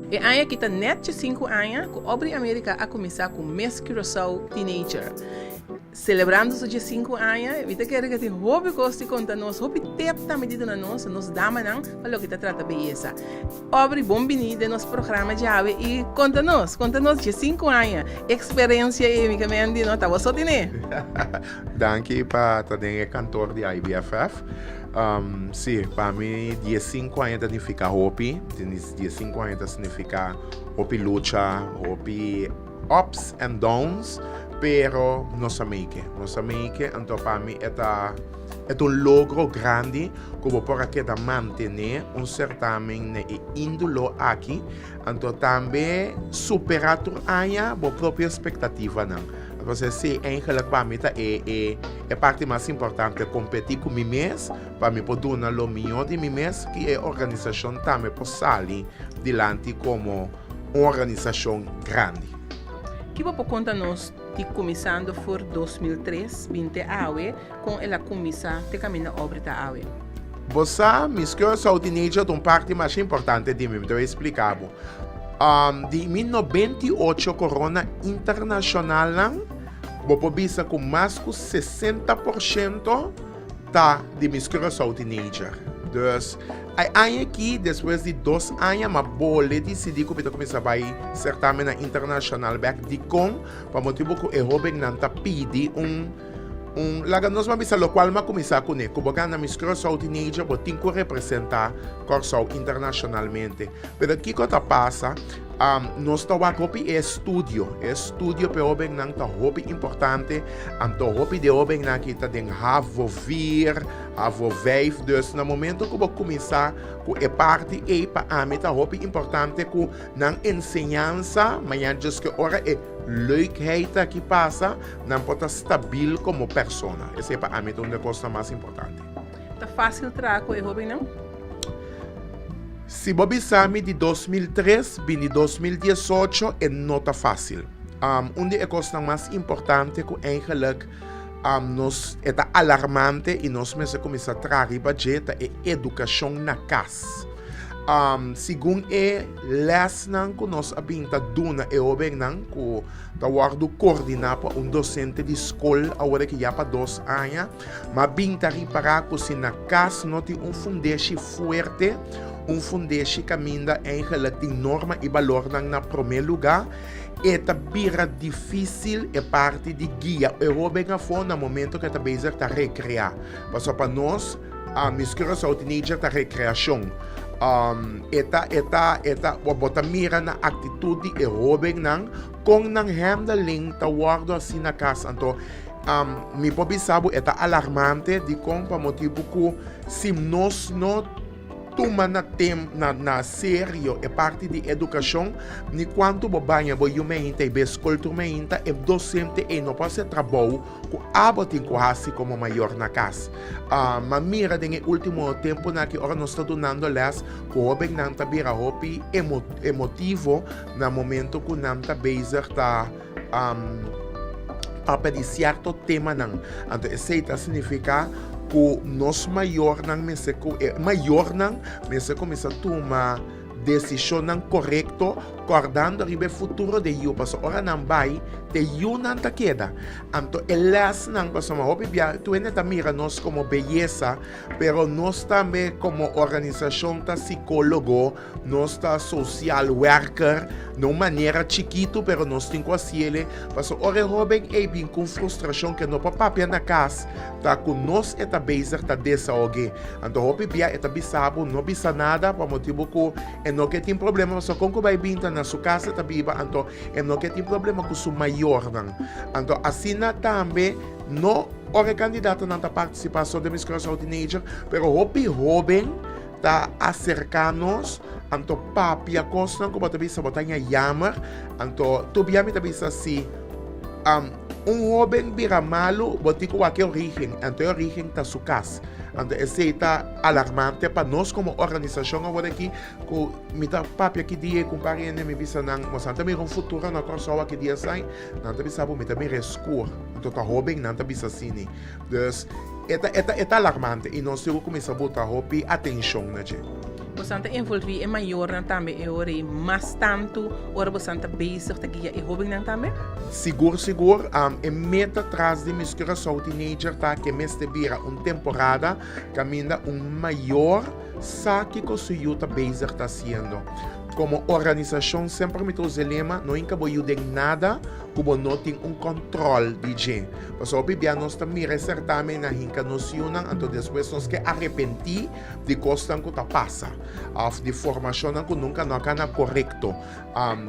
E aña aki ta nèt 5 aña ku Aubrey America a kuminsá ku Miss Curaçao Teenager. Selebrando su 5 aña, mi ta kere ku tin hopi kos di konta nos, hopi tip tambe di duna nos, nos damanan, pa loke ta trata beyesa. Aubrey, bon biní den nos programa djawe i konta nos, konta nos 5 aña, eksperensia ei mi ke mendi no ta bo so tene. Danki pa ta den e kantor di IBFF. Sí, pa mi 15 aña ta nifiká hopi. 15 aña ta signifiká hopi lucha, hopi ups and downs, pero nos a make it. Nos a make it, anto pa mi e ta e ta un logro grandi ku bo por a keda mantené un certamen na e índolo aki, anto tambe superá tur aña bo propio expectativanan. Entonces sí, eigenlijk pa mi ta e e e parti mas importante, kompetí ku mi mes pa mi por duna lo mihó di mi mes ku e organisashon tambe por sali dilanti komo un organisashon grandi. Kiko bo por konta nos di kuminsando for 2003 binte awe kon el a kuminsá te kaminda Aubrey ta awe? Bo sa, Miss Curaçao Teenager ta un parti masha importante di mi, mi ta bai splika bo. Di mi 98 korona internashonalnan, bo por bisa ku mas ku 60% ta di Miss Curaçao Teenager. Dus, e aña aki, despues di 2 aña, m'a bolbe disidí ku mi ta kuminsá bai sertámennan internashonal bèk. Dikon? Pa motibu ku e hóbennan ta pidi un laga nos ban bisa lokual m'a kuminsá kuné, ku bo gana Miss Curaçao Teenager, bo tin ku representá Kòrsou internashonalmente. Pero kiko ta pasa? Nos ta wak hopi e estudio, e estudio pa e hóbennan ta hopi importante, anto hopi di e hóbennan aki ta den havo 4, havo 5, dus na momento ku bo kuminsá ku e parti ei, pa ami ta hopi importante ku nan enseñansa, mañana djes ke ora e leukheid aki pasa, nan por ta stabil komo persona. Esei pa ami ta un di e kosnan mas importante. Ta fásil traha ku e hóbennan? Si bo bisa mi di 2003 bini 2018, e no ta fásil. Un di e kosnan mas importante ku eigenlijk nos e ta alarmante i nos mester kuminsá traha riba dje ta e edukashon na kas. Segun e lèsnan ku nos a bin ta duna e hóbennan ku ta wòrdu koordiná pa un dosente di skol awor aki ya pa 2 aña, m'a bin ta ripará ku si na kas no tin un fundeshi fuerte, un fundeshi kaminda eigenlijk tin norma i balornan na promé lugá, e ta bira difísil e parti di guia e hóben afó na momento ku e ta bezig ta rekreá. Pasobra pa nos, Miss Curaçao Teenager ta rekreashon. E ta e ta e ta bo ta mira na aktitut di e hóbennan kon nan handling ta wòrdu hasi na kas. Anto mi por bisa bo e ta alarmante dikon pa motibu ku si nos no tuma na tem na na serio e parti di edukashon, ni kuantu bo baña bo yu meinta i bai skol tur meinta, e dosente ei no por hasi e trabou ku abo tin ku hasi komo mayor na kas. M'a mira den e último tempunan aki ora nos ta dunando lès ku hóbennan ta bira hopi emo emotivo na momento ku nan ta bezig ta papia di sierto temanan. Anto esei ta signifiká ku nos mayornan mester ku e mayornan mester kuminsá tuma desishonnan korekto kòrdando riba e futuro di e yu, pasobra ora nan bai te yunan ta keda. Anto e lèsnan, pasobra hopi bia tur hende ta mira nos komo beyesa, pero nos tambe komo organisashon ta sikólogo, nos ta social werker na un manera chikitu, pero nos tin ku hasiele, pasobra ora e hóben ei bin ku un frustrashon ke no por papia na kas, ta ku nos e ta bezig ta desahog'é. Anto hopi bia e ta bisa bo no bisa nada pa motibu ku e no ke tin problema, pasobra kon ku bai bin ta na su kas e ta biba, anto e no ke tin problema ku su mayornan. Anto asina tambe no ora e kandidatonan ta partisipá so den Miss Curaçao Teenager, pero hopi hóben ta aserká nos, anto papia kosnan ku bo ta bisa bo ta ña yammer, anto tur bia mi ta bisa si un hóben bira malu bo tin ku wak e orígen, anto e orígen ta su kas. Anto esei ta alarmante pa nos komo organisashon awor aki ku mi ta papia ki dia ku un par hende mi bisa nan nos ta mira un futuro na Kòrsou aki dia esei, nan ta bisa bo mi ta mira e skur, anto ta hóben nan ta bisa asini. Dus e ta e ta e ta alarmante i nos tin ku kuminsá buta hopi atenshon na dje. Bosan ta envolví e mayornan tambe e ora ei mas tantu ora bosan ta bezig ta guia e hóbennan tambe? Sigur sigur. E meta tras di Miss Curaçao Teenager ta ke mester bira un temporada kaminda un mayor sa kiko su yu ta bezig ta hasiendo. Komo organisashon semper mi ta usa e lema, no hinka bo yu den nada ku bo no tin un kòntròl di dje. Pasobra hopi bia nos ta mira e sertamen na hinka nos yunan anto despues nos ke arepentí di kosnan ku ta pasa òf di formashonnan ku nunka no a kana korekto,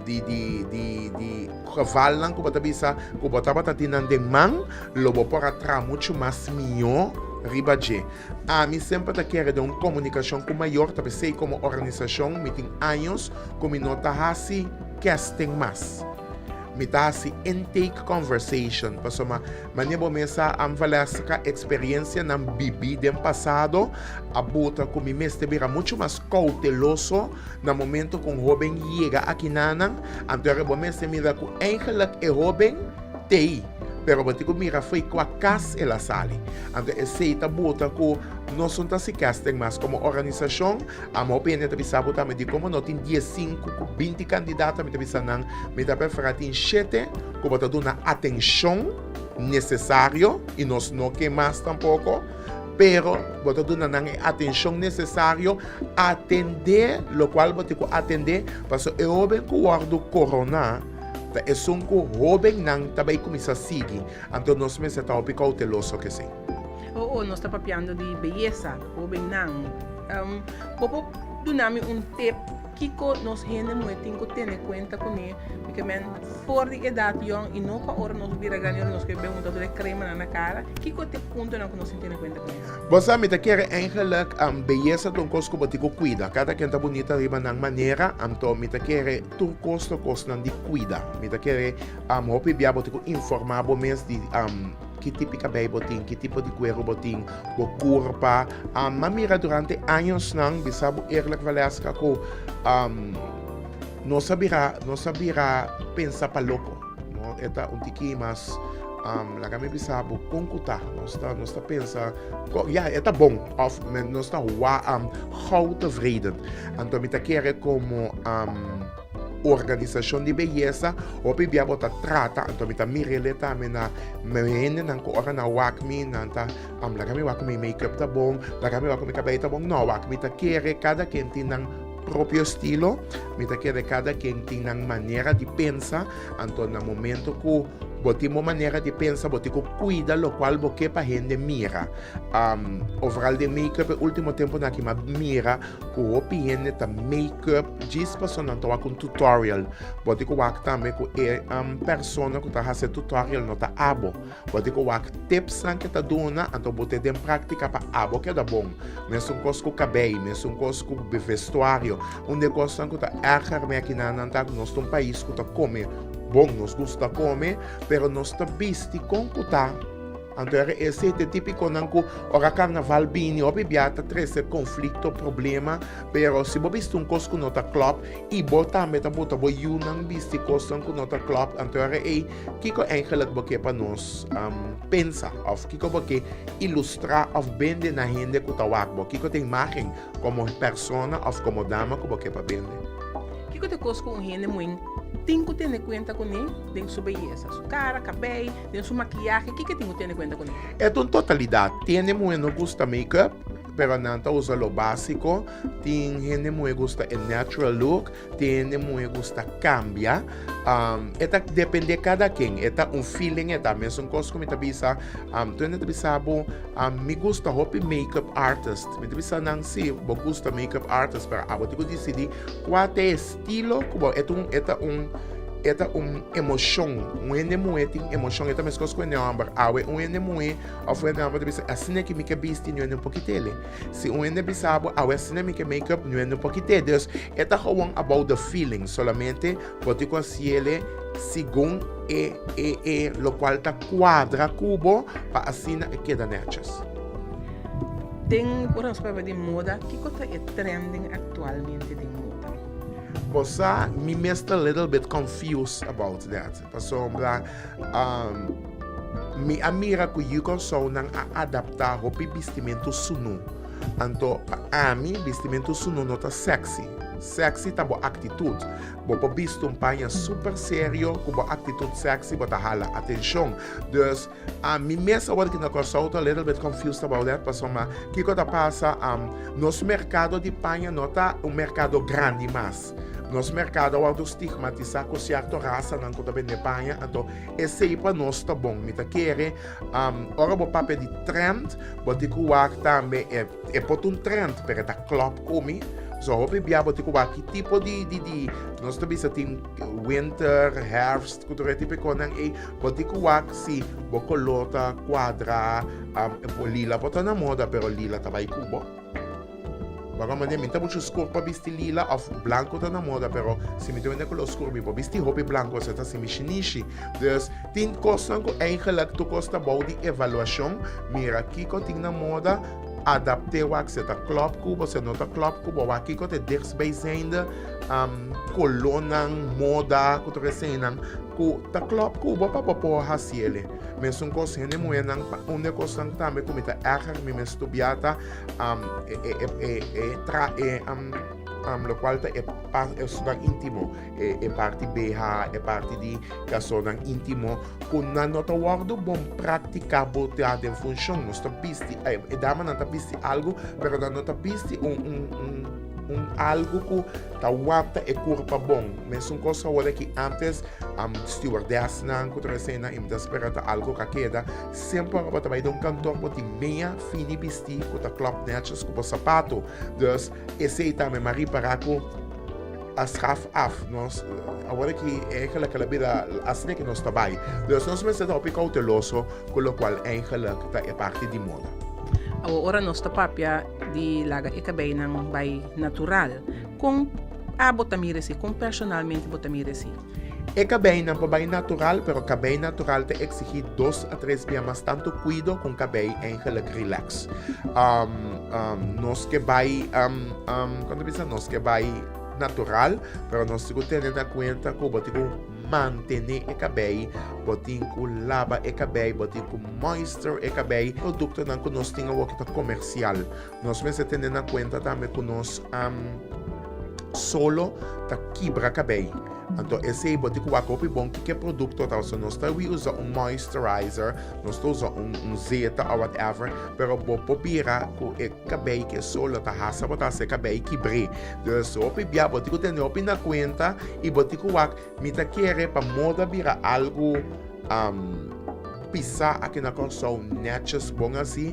di di di di gevalnan ku bo ta bisa ku bo tabata tin nan den man, lo bo por a traha muchu mas mihó riba dje. Ami semper ta kere den un komunikashon ku mayor, ta p'esei komo organisashon mi tin años ku mi no ta hasi casting mas. Mi ta hasi intake conversation pasobra manera bo mes a Valeska experiencianan bibi den pasado a buta cu mi mester bira mucho mas cauteloso na momento cu un hoben yega akinanan anto bo mester mira cu eigenlijk e hoben t'ey pero bo tin cu mira fo'i cua cas el a sali anto esey ta buta cu nos no ta hasi casting mas como organisacion. Amo hopi hende ta bisa bo tambe di como no tin diesinku ku binti kandidato, mi ta bisa nan mi ta prefera tin shete ku bo ta duna atenshon nesesario i nos no ke mas tampoko, pero bo ta duna nan e atenshon nesesario, atende lokual bo tin ku atende, pasobra e hoben ku wòrdu korona ta esun ku hobennan ta bai kuminsá sigui, anto nos mester ta hopi kouteloso ku esei. Oh, oh, nos ta papiando di beyesa, hobennan. Bo por duna mi un tip kiko nos hende muhé tin ku tene kuenta kuné? Mi ke men for di edat yòn i no pa ora nos bira grandi ora nos ke bin hunta tur e kremanan na kara. Kiko ta e puntonan ku nos tin tene kuenta kuné? Bo sa, mi ta kere eigenlik beyesa ta un kos ku bo tin ku kuida. Kada ken ta bunita riba nan manera, anto mi ta kere tur kos ta kosnan di kuida. Mi ta kere hopi bia bo tin ku informá bo mes di. Ki tipo di kabei bo tin, ki tipo di kueru bo tin, bo kurpa. M'a mira durante añosnan, bisa bo eerlijk Valeska, ku nos a bira, nos a bira pensa pa loko. No, e ta un tiki mas, laga mi bisa bo kon ku ta. Nos ta, nos ta pensa, ya, e ta bon, òf nos ta gauw tevreden. Anto mi ta kere komo. Organisashon di beyesa, hopi bia bo ta trata, anto mi ta mir'ele tambe na mi hendenan ku ora nan wak mi, nan ta laga mi wak ku mi make-up ta bon, laga mi wak ku mi kabei ta bon. No, wak, mi ta kere kada ken tin nan propio estilo, mi ta kere kada ken tin nan manera di pensa, anto na momento ku bo tin bo manera di pensa, bo tin ku kuida lokual bo ke pa hende mira. Overal den make-up e ultimo temponan aki mi a mira Ku hopi hende ta make up djis paso nan ta wak un tutorial. Bo tin ku wak tambe ku e persona ku ta hasi e tutorial no ta abo. Bo tin ku wak tipsnan ke ta duna anto bo te den praktika pa abo keda bon. Mesun kos ku kabei, mesun kos ku vestuario. Un di e kosnan ku ta erger mi akinan nan ta ku nos ta un pais ku ta kome bon, nos gusta kome, pero nos ta bisti kon ku ta. Anto era esei ta e típiconan cu ora carnaval bini hopi bia ta trece conflicto, problema, pero si bo bisti un cos cu no ta klop y bo tambe ta bota bo yunan bisti cosnan cu no ta klop, anto era ei kico eigenlijk bo ke pa nos pensa of kico bo ke ilustra of bende na hende cu ta wak bo, kico ta imagen como persona of como dama cu bo ke pa bende. Kico ta e cos cu un hende muhé tin cu tene cuenta cune den su beyesa, su cara, cabey? Den su makiyahe, kiko e tin ku tene kuenta kuné? E ta un totalidat. Tin hende muhé no gusta make-up, pero nan ta usa lo básiko. Tin hende muhé gusta e natural look, tin hende muhé gusta kambia. E ta dependé kada ken. E ta un feeling e ta. Mesun kos ku mi ta bisa, tur hende ta bisa bo, mi gusta hopi make-up artist. Mi ta bisa nan, si, bo gusta make-up artist, pero abo tin ku disidí kua ta e estilo ku bo. E ta un, e ta un. E ta un emoshon. Un hende muhé tin emoshon. E ta meskos ku hende hòmber. Awe un hende muhé òf un hende hòmber ta bisa, asina ke mi ke bisti, niun hende no por kit'é. Si un hende bisa bo, awe asina mi ke make-up, niun hende no por kit'é. Dus, e ta gewoon about the feeling. Solamente bo tin ku hasiel segun e e e lokual ta kuadra ku bo pa asina e keda nètjes. Den ora nos papia di moda, kiko ta e trending aktualmente den moda? Bo sa, mi mes ta little bit confused about that. Pasobra mi a mira ku yu Kòrsounan a adaptá hopi bistimentu sunú. Anto pa ami bistimentu sunu no ta sexy. Sexy ta bo aktitut. Bo por bisti un paña super serio ku bo aktitut sexy bo ta hala atenshon. Dus ami mes awor aki na Kòrsou ta a little bit confused about that pasobra kiko ta pasa nos merkado di paña no ta un merkado grandi mas. Nos merkado a wòrdu stigmatisá ku sierto rasanan ku ta bende paña anto esei pa nos ta bon. Mi ta kere ora bo papia di trend bo tin ku wak tambe e e por ta un trend pero e ta klòp ku mi. So hopi bia bo tin ku wak ki tipo di di di nos ta bisa tin winter, herfst ku tur e tipo e konan ei bo tin ku wak si bo koló ta kuadra lila por ta na moda pero lila ta bai ku bo. Bo a manda mi ta muchu skur pa bisti lila of blanco ta na moda pero si mi ta wende color skur mi por bisti hopi blanco osea ta hasi mi shinishi. Dus tin cosnan cu eigenlijk tur cos ta bou di evaluacion mira kico tin na moda adapte wak si e ta klop cu bo si e no ta klop cu bo wak kico ta e dichtstbijzijnde colornan moda cu tur eseinan cu ta klop cu bo pa bo por haciele. Mesun cos hende muhernan un di e cosnan tambe cu mi ta erger mi mes studia ta Um, e, e, e, e, e, tra, e, um, um, lo cual ta e, pa, e sonan íntimo, e, e parti BH, e parti di casonan íntimo, cu nan no ta wordo bon practica botea den funcion. Nos ta bisti, e, e damanan ta bisti algo, pero nan no ta bisti un, un, un, un algo cu ta wanta e curpa bon. Mesun cos awor aki antes, um, stewardessnan cu ta esena, y mi ta spera ta algo ca keda, Semper ora bo ta bai den un kantor bo tin mea fini bistí ku ta klòp nètjes ku bo sapato. Dus esei tambe m'a ripará ku a schaf af. Nos awor aki eigenlijk el a bira asina ke nos ta bai. Dus nos mester ta hopi kouteloso ku lokual eigenlijk ta e parti di moda. Awor ora nos ta papia di laga e kabeinan bai natural, kon abo ta mira esei? Kon personalmente bo ta mira esei? E kabeinan por bai natural, pero kabei natural ta exigí dos a tres bia mas tantu kuido ku un kabei eigenlijk relax. Um, um, nos ke bai, um, um, kon ta bisa? Nos ke bai natural, pero nos tin ku tene na kuenta ku bo tin ku mantené e kabei, bo tin ku laba e kabei, bo tin ku moisture e kabei. Produktonan ku nos tin awor ku ta komersial, Nos mester tene na kuenta tambe ku nos solo ta kibra kabei. Anto esei bo tin ku wak hopi bon kiko e produkto ta. Pasobra nos ta wi usa un moisturizer, nos ta usa un un zeta or whatever, pero bo por bira ku e kabei ku e solo ta hasa bo ta hasi e kabei kibr'é. Dus hopi bia bo tin ku tene hopi na kuenta i bo tin ku wak Mi ta kere pa moda bira algu pisá aki na Kòrsou nètjes bon así,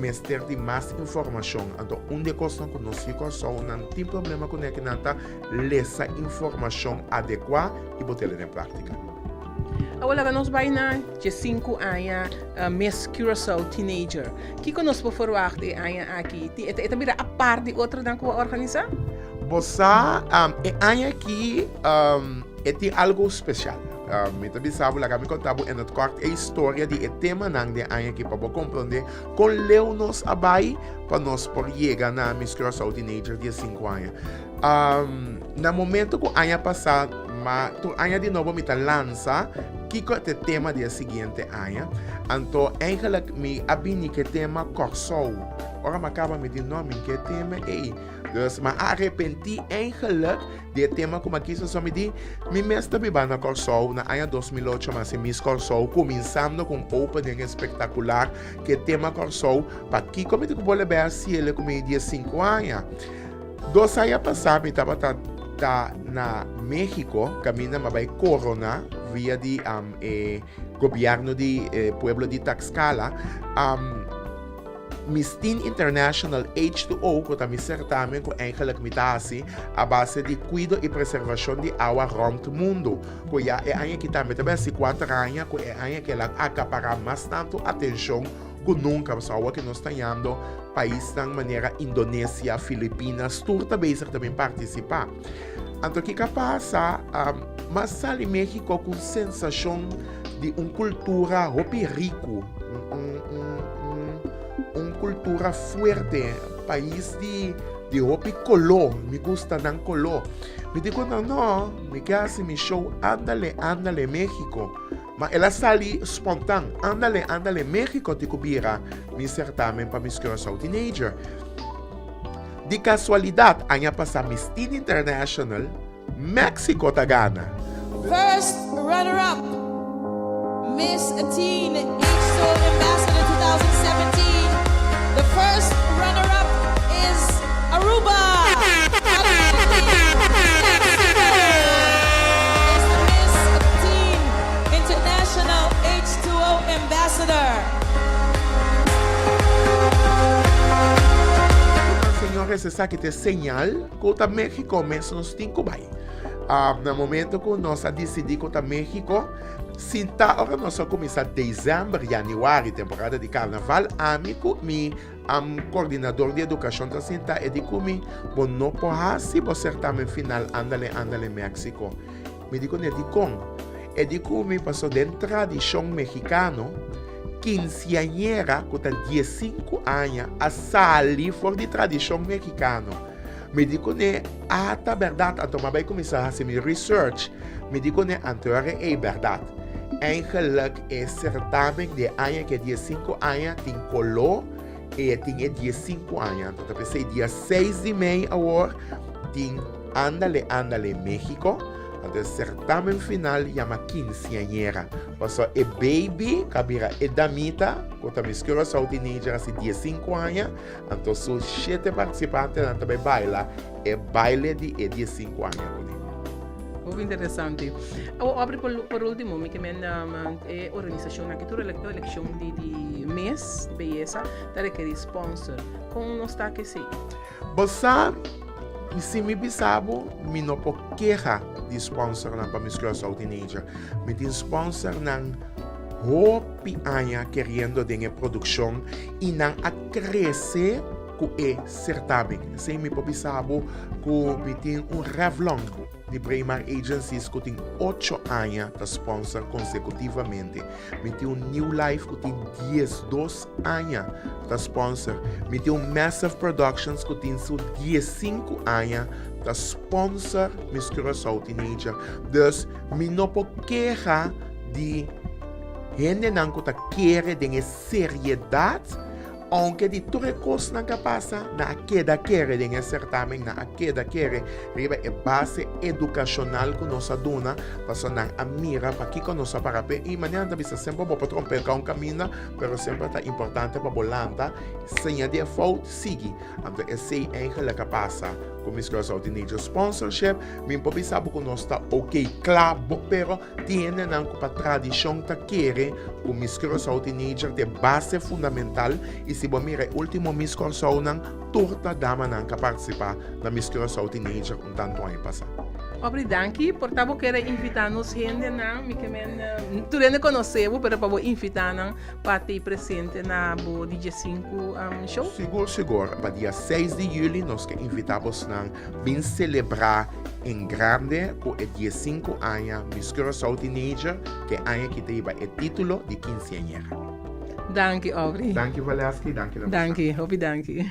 mester di mas informashon. Anto un di e kosnan ku nos yu Kòrsounan tin problema kuné aki nan ta lesa informashon adekuá i bot'el den práktika. Awor laga nos bai na diesinku aña Miss Curaçao Teenager. Kiko nos por ferwagt e aña aki? E ta bira apart di otronan ku bo a organisá? Bo sa, e aña aki e tin algo special. Mi ta bisa bo, laga mi konta bo in het kort e historia di e temanan den aña aki pa bo komprende kon leu nos a bai pa nos por yega na Miss Curaçao Teenager di e sinku aña. Na momento ku aña pasá, ma tur aña di nobo mi ta lansa kiko ta e tema di e siguiente aña. Anto eigenlijk mi a bini ku e tema Kòrsou. Ora mi a kaba mi di no, mi ke e tema ei. Dus mi a arepentí eigenlijk di e tema ku mi a kisa so mi di mi mes ta biba na Kòrsou na aña 2008 mi a hasi Miss Kòrsou kuminsando ku un opening espektakular ku e tema Kòrsou pakiko mi tin ku bolbe hasiel ku mi 15 aña. Dos aña pasá mi tabata ta na México kaminda mi a bai korona via di e gobièrnu di e pueblo di Tlaxcala. Miss Teen International H2O ku ta mi sertamen ku eigenlijk mi ta hasi a base di kuido i preservashon di awa rònt mundu. Ku ya e aña aki tambe ta bai hasi kuater aña ku e aña aki el a akapará mas tantu atenshon ku nunka. Pasobra awa ku nos ta yando paisnan manera Indonesia, Filipinas tur ta bezig ta bin partisipá. Anto kiko a pasa? M'a sali México ku un sensashon di un kultura hopi riku, un kultura fuerte, pais di di hopi koló, mi gusta nan koló. Mi di ku nan, no, mi ke hasi mi show Ándale, ándale México. Ma el a sali spontan, Ándale, ándale, México tin ku bira mi sertamen pa Miss Curaçao Teenager. Di kasualidat, aña pasá Miss Teen International, Mexico ta gana. First runner up, Miss Teen H2O Ambassador 2017, the first runner up is Aruba! Mexico is the Miss Teen International H2O Ambassador. Señores, esaki ta e señal ku ta Mexico mes nos tin ku bai. Na momento ku nos a disidí ku ta Mexico, sinta ora nos a kuminsá december, januari, temporada di karnaval, ami ku mi koordinador di edukashon ta sinta e di ku mi, bo no por hasi bo sertamen final Ándale Ándale Mexico. Mi di kuné, dikon? E di ku mi pasobra den tradishon mexicano, kinseañera ku ta diesinku aña a sali for di tradishon mexicano. Mi di kuné, A ta bèrdat? Anto mi a bai kuminsá hasi mi research. Mi di kuné, Anto e ora ei bèrdat. Eigenlijk e sertamen di e aña ku e diesinku aña tin koló i e tin e diesinku aña. Anto ta p'esei dia seis di mei awor tin Ándale Ándale México. Anto e sertamen final yama Quinceañera. Pasobra e baby ku a bira e damita ku ta Miss Curaçao Teenager hasi diesinku aña. Anto su shete participantenan ta bay baila e baile di e diesinku aña kuné. Hopi interesante. Awor Aubrey por por ultimo mi ke men e organisacion aki tur eleccion di di mes di beyesa ta rekeri sponsor. Kon nos ta kesey? Bo sa si mi bisa bo mi no por keha di sponsornan pa Miss Curaçao Teenager. Mi tin sponsornan hopi aña keriendo den e produkshon i nan a krese ku e sertamen. Esei mi por bisa bo ku mi tin un Revlon di Braemar Agencies ku tin ocho aña ta sponsor konsekutivamente. Mi tin un New Life ku tin diesdos aña ta sponsor. Mi tin un Massive Productions ku tin su diesinku aña ta sponsor Miss Curaçao Teenager. Dus mi no por keha di hendenan ku ta kere den e seriedat, ounke di tur e kosnan ku a pasa, nan a keda kere den e sertamen, nan a keda kere riba e base edukashonal ku nos a duna, pasobra nan a mira pakiko nos a para p'e. I manera nan ta bisa, semper bo por trompeká un kaminda, pero semper ta importante pa bo lanta, siña di e fout, sigui. Anto esei eigenlik a pasa ku Miss Curaçao Teenager Sponsorship. Mi por bisa bo ku nos ta ok kla bo, pero tin hendenan ku pa tradishon ta kere ku Miss Curaçao Teenager ta e base fundamental i si bo mira e ultimo Miss Kòrsounan tur ta damanan ku a partisipá na Miss Curaçao Teenager un tantu aña pasá. Aubrey danki por ta bo kere invitá nos hendenan, mi ke men tur hende konosé bo pero pa bo invitá nan Pa tei presente na bo di diesinku show? Sigur sigur, pa dia seis di juli nos ke invita bosnan bin selebrá en grande ku e diesinku aña Miss Curaçao Teenager ku e aña aki ta hiba e titulo di kinseañera. Danki Aubrey. Danki Valeski, danki na bosnan. Danki, hopi danki.